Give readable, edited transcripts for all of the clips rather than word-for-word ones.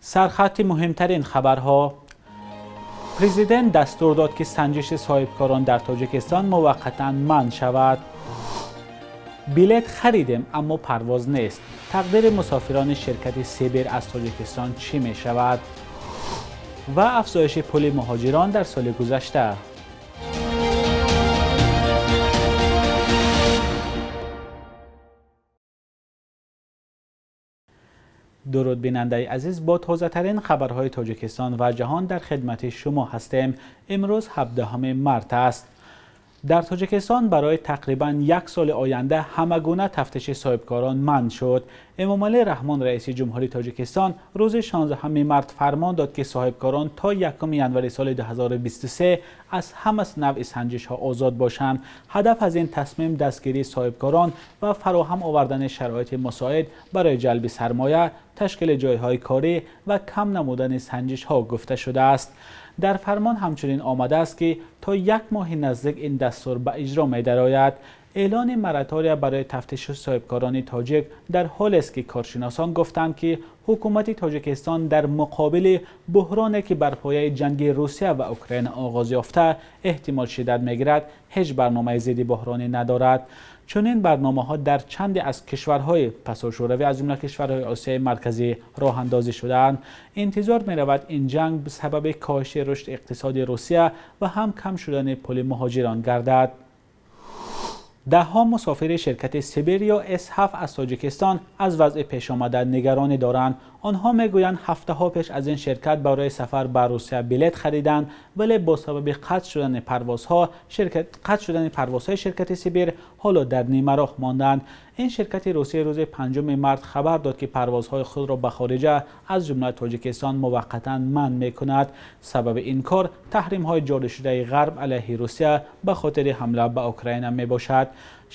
Сархати муҳимтарин хабарҳо. Президент дастур дод, ки санҷиши соҳибкорон дар Тоҷикистон муваққатан манъ шавад. Билет харидем, аммо парвоз нест. Тақдири мусофирони ширкати Сибир аз Тоҷикистон чӣ мешавад? Ва афзоиши пули муҳоҷирон дар соли гузашта. Дуруд, бинандаи азиз, бо тозатарин хабарҳои Тоҷикистон ва ҷаҳон дар хидмати шумо ҳастем. Имрӯз 17 март аст. Дар Тоҷикистон барои тақрибан як соли оянда ҳамагуна тафтиши соҳибкорон манъ шуд. Эмомалӣ Раҳмон, раиси ҷумҳури Тоҷикистон, рӯзи 16 март фармон дод, ки соҳибкорон то 1 январи соли 2023 аз ҳама навъи санҷишҳо озод бошанд. Ҳадаф аз ин тасмим дастгирии соҳибкорон ва фароҳам овардани шароити мусоид барои ҷалби сармоя, ташкили ҷойҳои корӣ ва кам намудани санҷишҳо гуфта шудааст. Дар фармон ҳамчунин омадааст, ки то як моҳи наздик ин дастур ба иҷро медарояд. Эълони моратория барои тафтиши соҳибкорони тоҷик дар ҳолест, ки коршиносон гуфтанд, ки ҳукумати Тоҷикистон дар муқобили буҳроне, ки бар пояи ҷанги Русия ва Украина оғоз ёфта, эҳтимол шиддат мегирад, ҳеҷ барномаи зидди буҳронӣ надорад. Чунин барномаҳо дар чанде аз кишварҳои пасошӯравӣ, аз ҷумла кишварҳои Осиёи Марказӣ, роҳандозӣ шудаанд. Интизор меравад, ин ҷанг сабаби коҳиши рушди иқтисоди Русия ва ҳам кам шудани пули муҳоҷирон гардад. Даҳҳо мусофири ширкати Сибир ё С7 аз Тоҷикистон аз вазъи пешомада нигаронӣ доранд. Онҳо мегӯянд, ҳафтаҳо пеш аз ин ширкат барои сафар ба Русия билет хариданд, вале бо сабаби қатъ шудани парвозҳои ширкати Сибир ҳоло дар нимароҳ монданд. Ин ширкати русӣ рӯзи 5 март хабар дод, ки парвозҳои худро ба хориҷа, аз ҷумла Тоҷикистон, муваққатан манъ мекунад. Сабаби ин кор таҳримҳои ҷорӣшудаи Ғарб алайҳи Русия ба хотири ҳамла ба Украина мебошад.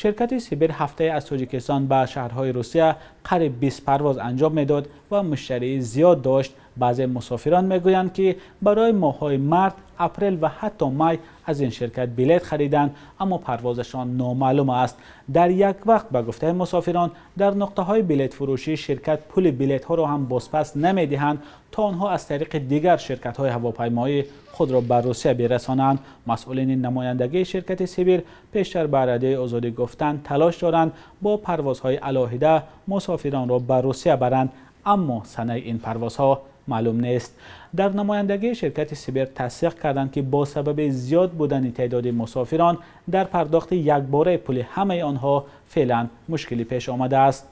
Ширкати Сибир ҳафтае аз Тоҷикистон ба шаҳрҳои Русия қариб 20 парвоз анҷом медод ва муштарии зиёд дошт. Баъзе мусофирон мегӯянд, ки барои моҳҳои март, апрел ва ҳатто май аз ин ширкат билет хариданд, аммо парвозашон номаълум аст. Дар як вақт, ба гуфтаи мусофирон, дар нуқтаҳои билетфурӯшии ширкат пули билетҳоро ҳам бозпас намедиҳанд, то онҳо аз тариқи дигар ширкатҳои ҳавопаймоӣ худро ба Русия бирасонанд. Масъулини намояндагии ширкати Сибир пештар ба Радиои Озодӣ гуфтанд, талош доранд бо парвозҳои алоҳида мусофиронро ба Русия баранд, аммо санаи ин парвозҳо маълум нест. Дар намояндагии ширкати Сибир тасдиқ карданд, ки бо сабаби зиёд будани теъдоди мусофирон дар пардохти якбораи пули ҳамаи онҳо феълан мушкилӣ пеш омадааст.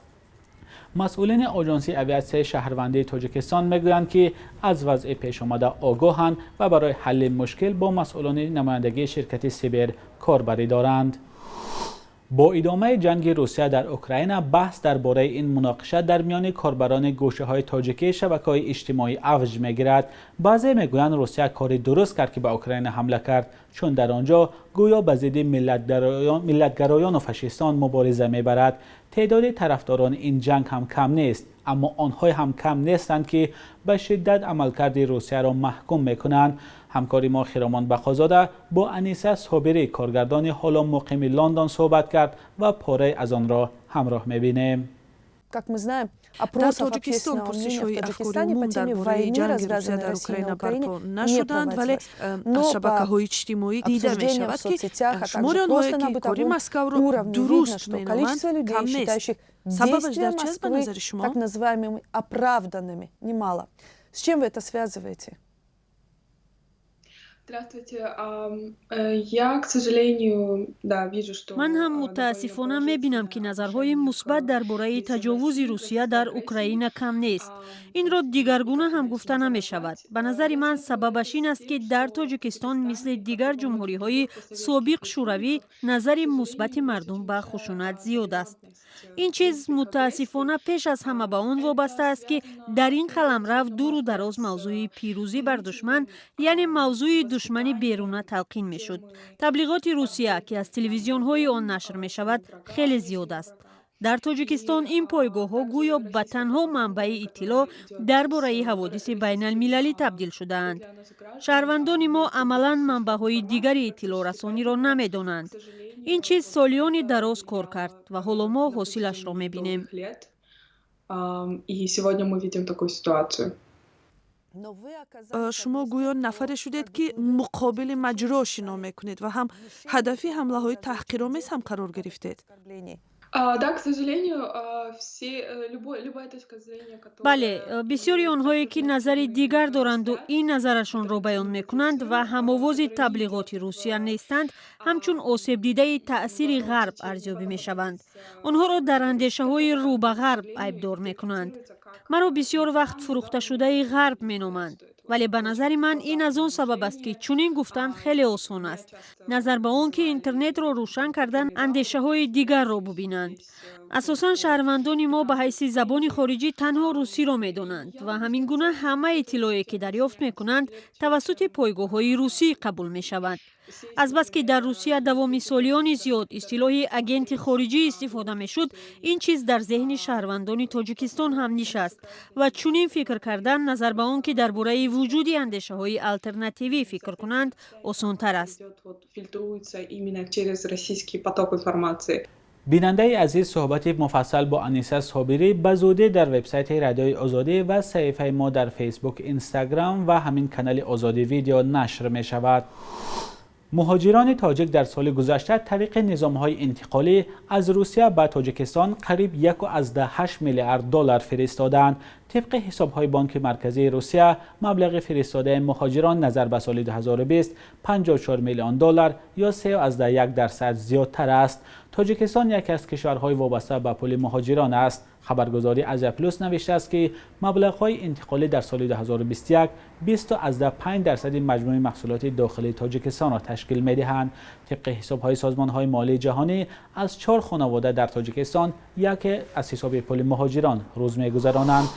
Масъулини Оҷонсии авиатсияи шаҳрвандии Тоҷикистон мегӯянд, ки аз вазъи пешомада огоҳанд ва барои ҳалли мушкил бо масъулони намояндагии ширкати Сибир корбарӣ доранд. Бо идомаи ҷанги Русия дар Украина, баҳс дар бораи ин муноқиша дар миёни корбарони гӯшаҳои тоҷикии шабакаҳои иҷтимоӣ авҷ мегирад. Баъзе мегӯянд, Русия кори дуруст кард, ки ба Украина ҳамла кард, чун дар он ҷо гӯё ба зидди миллатгароёну фашистон мубориза мебарад. Теъдоди тарафдорони ин ҷанг ҳам кам нест, аммо онҳое ҳам кам нестанд, ки ба шиддат амалкарди Русияро маҳкум мекунанд. Ҳамкори мо Хиромон Бақозода бо Аниса Собирӣ, коргардони ҳоло муқими Лондон, суҳбат кард ва порае аз онро ҳамроҳ мебинем. Как мы знаем, Дар Тоҷикистон пурсишҳои афкори умум дар бораи ҷанги Русия дар Украина барпо нашуданд, вале аз шабакаҳои иҷтимоӣ дида мешавад, ки шумори онҳое, ки кори Москавро дуруст меноманд, кам нест. Сабабаш дар чист, ба назари шумо? Так называемыми оправданными немало. С чем вы это связываете? Здравствуйте. Я, к сожалению, да, вижу, что Ман ҳам мутаассифона мебинам, ки назарҳои мусбат дар бораи таҷовузи Русия дар Украина кам нест. Инро дигаргуна ҳам гуфта намешавад. Ба назари ман, сабабаш ин аст, ки дар Тоҷикистон, мисли дигар ҷумҳуриҳои собиқ Шӯравӣ, назари мусбати мардум ба хушунат зиёд аст. Ин чиз мутаассифона пеш аз ҳама ба он вобаста аст, ки дар ин қаламрав дуру дароз мавзӯи пирӯзӣ бар душман, яъне мавзӯи душмани беруна, талқин мешуд. Таблиғоти Русия, ки аз телевизионҳои он нашр мешавад, хеле зиёд аст. Дар Тоҷикистон ин пойгоҳҳо гӯё ба танҳо манбаи иттилоъ дар бораи ҳаводиси байналмилалӣ табдил шудаанд. Шаҳрвандони мо амалан манбаъҳои дигари иттилоърасониро намедонанд. Ин чиз солиёни дароз кор кард ва ҳоло мо ҳосилашро мебинем. И сегодня мы видим такую ситуацию. Шумо гӯё нафаре шудед, ки муқобили маҷро шино мекунед ва ҳам ҳадафи ҳамлаҳои таҳқиромез ҳам қарор гирифтед. Да, к сожалению, все, любая точка зрения, которая... Бале, бисёри онҳое, ки назари дигар доранду ин назарашонро баён мекунанд ва ҳамовози таблиғоти Русия нестанд, ҳамчун осебдидаи таъсири Ғарб арзёбӣ мешаванд. Онҳоро дар андешаҳои рӯ ба Ғарб айбдор мекунанд. Маро бисёр вақт фурӯхташудаи Ғарб меноманд, вале ба назари ман ин аз он сабаб аст, ки чунин гуфтан хеле осон аст, назар ба он ки интернетро рӯшан кардан андешаҳои дигарро бубинанд. Асосан шаҳрвандони мо ба ҳайси забони хориҷӣ танҳо русиро медонанд ва ҳамин гуна ҳама иттилоъе, ки дарёфт мекунанд, тавассути пойгоҳҳои русӣ қабул мешавад. Азбаски дар Русия давоми солиёни зиёд истилоҳи агенти хориҷӣ истифода мешуд, ин чиз дар зеҳни шаҳрвандони Тоҷикистон ҳам нишаст ва чунин фикр кардан, назар ба он ки дар бораи вуҷуди андешаҳои алтернативӣ фикр кунанд, осонтар аст. Фильтруется именно через российский поток информации. Бинандаи азиз, суҳбати муфассал бо Аниса Собирӣ ба зудӣ дар вебсайти Радиои Озодӣ ва саҳифаи мо дар Фейсбук, Инстаграм ва ҳамин канали Озодӣ Видео нашр мешавад. Муҳоҷирони тоҷик дар соли гузашта тариқи низомҳои интиқолӣ аз Русия ба Тоҷикистон қариб 1,8 миллиард доллар фиристоданд. Тибқи ҳисобҳои Бонки Марказии Русия, маблағи фиристодаи муҳоҷирон назар ба соли 2020 54 миллион доллар ё 3,1% зиёдтар аст. Тоҷикистон яке аз кишварҳои вобаста ба пули муҳоҷирон аст. Хабаргузории Азия Плюс навиштааст, ки маблағҳои интиқолӣ дар соли 2021 20,5% маҷмӯи маҳсулоти дохилии Тоҷикистонро ташкил медиҳанд. Тибқи ҳисобҳои созмонҳои молии ҷаҳонӣ, аз чор хонавода дар Тоҷикистон яке аз ҳисоби пули муҳоҷирон рӯз мегузаронанд.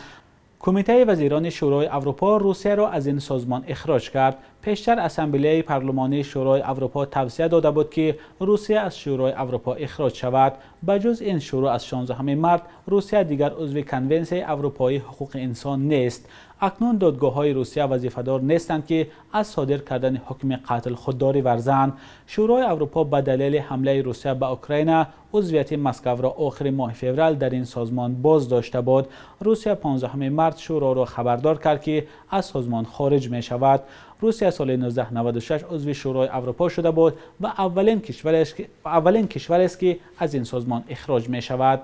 Кумитаи вазирони Шӯрои Аврупо Русияро аз ин созмон ихроҷ кард. Пештар Ассамблеяи парлумонии Шӯрои Аврупо тавсия дода буд, ки Русия аз Шӯрои Аврупо ихроҷ шавад. Ба ҷуз ин, шурӯъ аз 16 март Русия дигар узви Конвенсияи Аврупоии ҳуқуқи инсон нест. Акнун додгоҳҳои Русия вазифадор нестанд, ки аз содир кардани ҳукми қатл худдорӣ варзанд. Шӯрои Аврупо ба далели ҳамлаи Русия ба Украина узвияти Москваро охири моҳи феврал дар ин созмон боз дошта буд. Русия 15 март шӯроро хабардор кард, ки аз созмон хориҷ мешавад. Русия соли 1996 узви Шӯрои Аврупо шуда буд ва аввалин кишварест, ки аз ин созмон ихроҷ мешавад.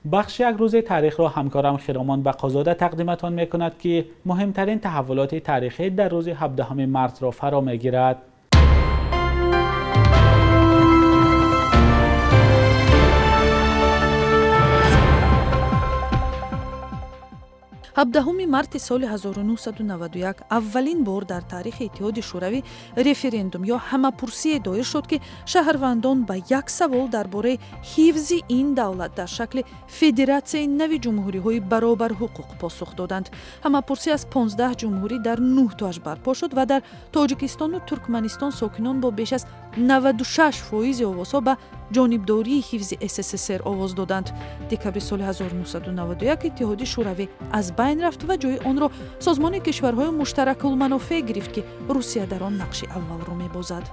Бахши як рӯзи таърихро ҳамкорам Хиромон Бақозода тақдиматон мекунад, ки муҳимтарин таҳаввулоти таърихӣ дар рӯзи 17 мартро фаро мегирад. 17 марти соли 1991 аввалин бор дар таърихи Иттиҳоди Шӯравӣ референдум ё ҳамапурсие доир шуд, ки шаҳрвандон ба як савол дар бораи ҳифзи ин давлат дар шакли федератсияи нави ҷумҳуриҳои баробарҳуқуқ посух доданд. Ҳамапурсӣ аз 15 ҷумҳурӣ дар нӯҳтоаш барпо шуд ва дар Тоҷикистону Туркманистон сокинон бо беш аз 96 фоизи овозҳо ба ҷонибдории ҳифзи СССР овоз доданд. Декабри соли 1991 Иттиҳоди Шӯравӣ аз байн рафт ва ҷои онро Созмони кишварҳои муштаракулманофеъ гирифт, ки Русия дар он нақши аввалро мебозад.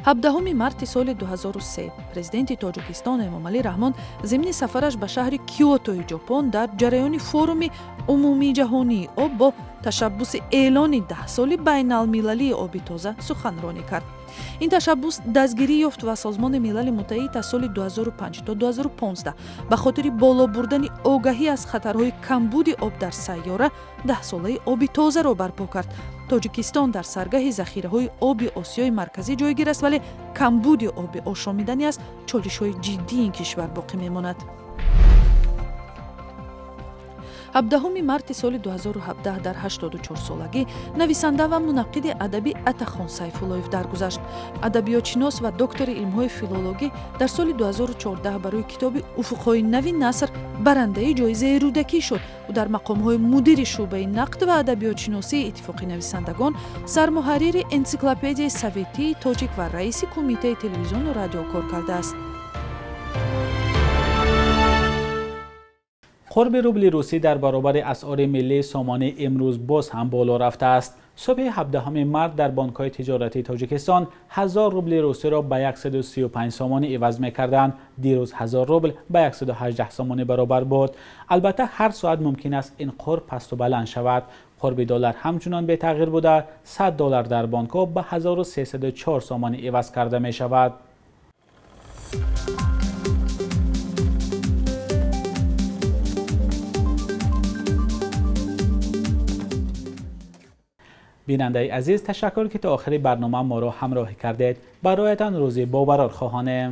17 марти соли 2003 президенти Тоҷикистон Эмомалӣ Раҳмон зимни сафараш ба шаҳри Киотои Ҷопон дар ҷараёни форуми умумии ҷаҳонии об бо ташаббуси эълони даҳсоли байналмилалии оби тоза суханронӣ кард. Ин ташаббус дастгирӣ ёфт ва Созмони Милали Муттаҳид аз соли 2005 то 2015 ба хотири боло бурдани огаҳӣ аз хатарҳои камбуди об дар сайёра даҳсолаи оби тозаро барпо кард. Тоҷикистон дар саргаҳи захираҳои оби Осиёи Марказӣ ҷойгир аст, вале камбуди оби ошомиданӣ аз чолишҳои ҷиддии ин кишвар боқӣ мемонад. 17 марти соли 2017 дар 84 солагӣ нависанда ва мунаққиди адабӣ Атахон Сайфуллоев даргузашт. Адабиётшинос ва доктори илмҳои филологӣ дар соли 2014 барои китоби «Уфуқҳои нави наср» барандаи ҷоизаи Рӯдакӣ шуд. Ӯ дар мақомҳои мудири шӯъбаи нақд ва адабиётшиносии Иттифоқи нависандагон, сармуҳаррири Энсиклопедияи советии тоҷик ва раиси Кумитаи телевизиону радио кор кардааст. Қурби рубли русӣ дар баробари асъори миллии сомонӣ имрӯз боз ҳам боло рафтааст. Субҳи 17 март дар бонкҳои тиҷоратии Тоҷикистон 1000 рубли русиро ба 135 сомонӣ иваз мекарданд. Дирӯз 1000 рубл ба 118 сомонӣ баробар буд. Албатта, ҳар соат мумкин аст ин қурб пасту баланд шавад. Қурби доллар ҳамчунон бетағйир буда, 100 доллар дар бонкҳо ба 1304 сомонӣ иваз карда мешавад. Бинандаи азиз, ташаккур, ки то охири барнома моро ҳамроҳӣ кардед. Бароятон рӯзи бобарор хоҳонем.